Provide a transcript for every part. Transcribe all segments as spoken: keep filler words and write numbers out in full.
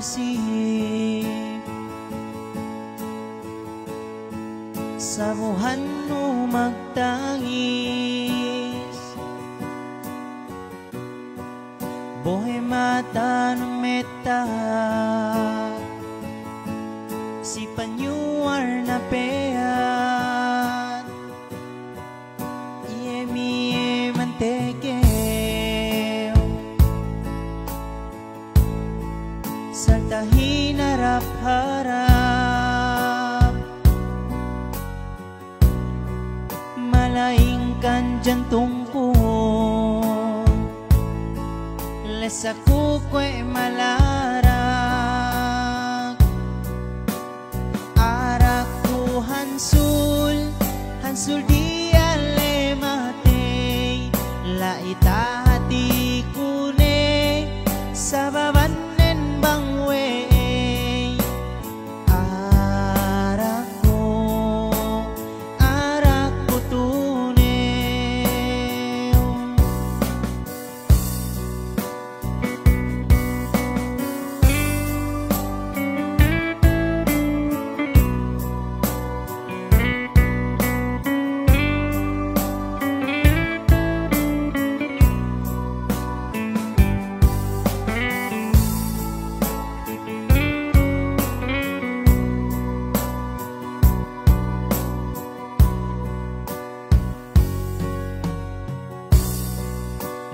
si sabuhannu magtangis, bohe' matanu metta si panyuwal na pe'at. Iye miye manteke sarta hinarap-harap, malaingkan jantungku lessa ku kuwe' malarak. Arakku hansul, hansul diyalem matey, la'i tahatiku ne, sababannen bang we'ey. Arakku, arakku tunew.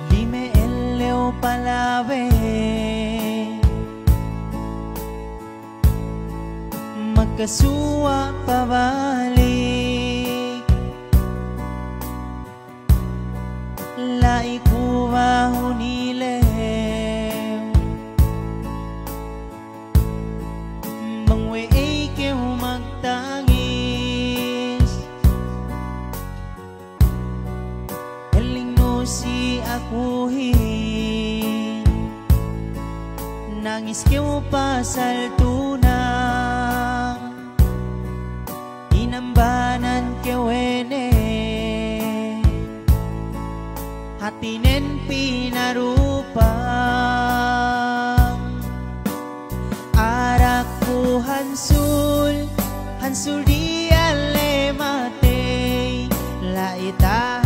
Lime ellew palabey, makasuwa' pabalik, la'i ku bahu nilew. Bang we'ey kew magtangis, elling nu si akuhin. Nangis kew pasal tunang inambanan kew we' ne, hatinen pinarupang. Arakku hansul, hansul diyalem matey, la'i ta